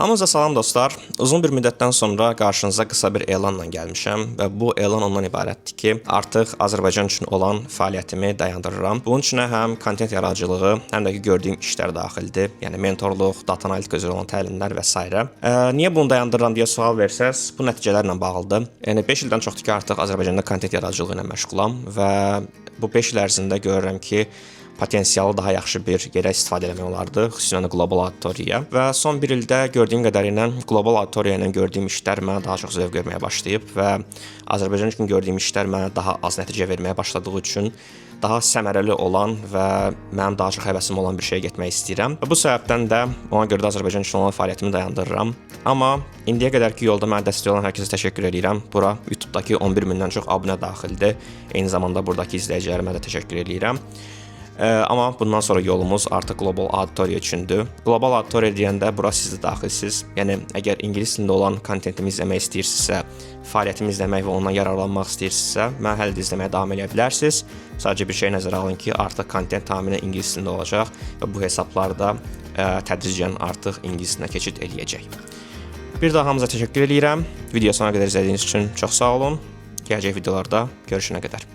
Hamınıza salam, dostlar. Uzun bir müddətdən sonra qarşınıza qısa bir elanla gəlmişəm və bu elan ondan ibarətdir ki, artıq Azərbaycan üçün olan fəaliyyətimi dayandırıram. Bunun içinə həm kontent yaradıcılığı, həm də ki gördüyüm işlər daxildir. Yəni mentorluq, data analitika üzrə olan təlimlər və s. Niyə bunu dayandırıram deyə sual versəz, bu nəticələrlə bağlıdır. Yəni 5 ildən çoxdur ki, artıq Azərbaycanda kontent yaradıcılığı ilə məşğulam və bu 5 il ərzində görürəm ki, potensialı daha yaxşı bir yerə istifadə etmək olardı, xüsusən də qlobal auditoriyaya. Və son bir ildə gördüyüm qədərilə qlobal auditoriya ilə gördüyüm işlər mənə daha çox zövq verməyə başlayıb və Azərbaycan üçün gördüyüm işlər mənə daha az nəticə verməyə başladığı üçün daha səmərəli olan və mənim daha çox həvəsim olan bir şeyə getmək istəyirəm. Və bu səbəbdən də ona görə də Azərbaycan üçün olan fəaliyyətimi dayandırıram. Amma indiyə qədərki yolda mənə dəstək olan hər kəsə təşəkkür edirəm. Bura YouTube-dakı 11 mindən çox abunə daxildir. Eyni zamanda burdakı izləyicilərimə də təşəkkür edirəm. Amma bundan sonra yolumuz artıq qlobal auditoriya üçündür. Qlobal auditoriya deyəndə bura siz də daxilsiz. Yəni əgər ingilis dilində olan kontentimi izləmək istəyirsinizsə, fəaliyyətimi izləmək və ondan yararlanmaq istəyirsinizsə, məni hələ də izləməyə davam edə bilərsiniz. Sadəcə bir şey nəzərə alın ki, artıq kontent tamamilə ingilis dilində olacaq və bu hesablar da tədricən artıq ingilis dilinə keçid eləyəcək. Bir daha hamınıza təşəkkür eləyirəm. Video sona qədər izlədiyiniz üçün çox sağ olun. Gələcək videolarda görüşənə qədər.